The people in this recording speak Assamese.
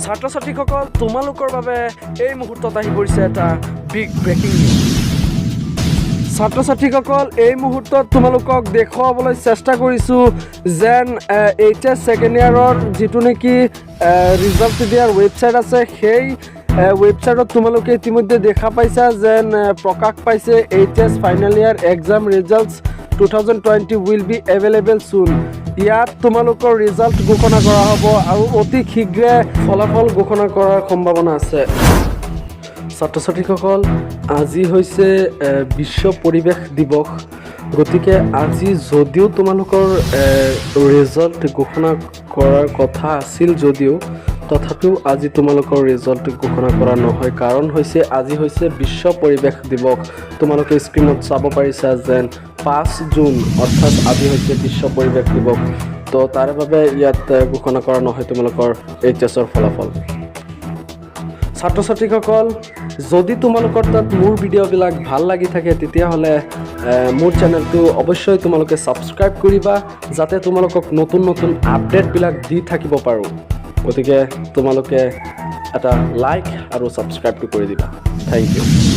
ছাত্ৰ ছাত্ৰীসকল, তোমালোকৰ বাবে এই মুহূৰ্তত আহি পৰিছে এটা বিগ ব্ৰেকিং নিউজ। ছাত্ৰ ছাত্ৰীসকল, এই মুহূৰ্তত তোমালোকক দেখুৱাবলৈ চেষ্টা কৰিছোঁ যেন এইচ এছ ছেকেণ্ড ইয়াৰৰ যিটো নেকি ৰিজাল্ট দিয়াৰ ৱেবছাইট আছে, সেই ৱেবছাইটত তোমালোকে ইতিমধ্যে দেখা পাইছা যেন প্ৰকাশ পাইছে "HS final year exam results 2020 will be available soon"। ইয়াত তোমালোকৰ ৰিজাল্ট ঘোষণা কৰা হ'ব আৰু অতি শীঘ্ৰে ফলাফল ঘোষণা কৰাৰ সম্ভাৱনা আছে। ছাত্ৰ ছাত্ৰীসকল, আজি হৈছে বিশ্ব পৰিৱেশ দিৱস। গতিকে আজি যদিও তোমালোকৰ ৰিজাল্ট ঘোষণা কৰাৰ কথা আছিল যদিও, তথাপিও আজি তোমালোকৰ ৰিজাল্ট ঘোষণা কৰা নহয়। কাৰণ হৈছে আজি হৈছে বিশ্ব পৰিৱেশ দিৱস। তোমালোকে স্ক্ৰীণত চাব পাৰিছা যেন 5 জুন, অৰ্থাৎ আজি হৈছে বিশ্ব পৰিৱেশ দিৱস। তো তাৰ বাবে ইয়াত ঘোষণা কৰা নহয় তোমালোকৰ এইচ এছৰ ফলাফল। ছাত্ৰ ছাত্ৰীসকল, যদি তোমালোকৰ তাত মোৰ ভিডিঅ'বিলাক ভাল লাগি থাকে, তেতিয়াহ'লে মোৰ চেনেলটো অৱশ্যই তোমালোকে ছাবস্ক্ৰাইব কৰিবা, যাতে তোমালোকক নতুন নতুন আপডেটবিলাক দি থাকিব পাৰোঁ। গতিকে তোমালোকে এটা লাইক আৰু ছাবস্ক্ৰাইবটো কৰি দিবা। Thank U.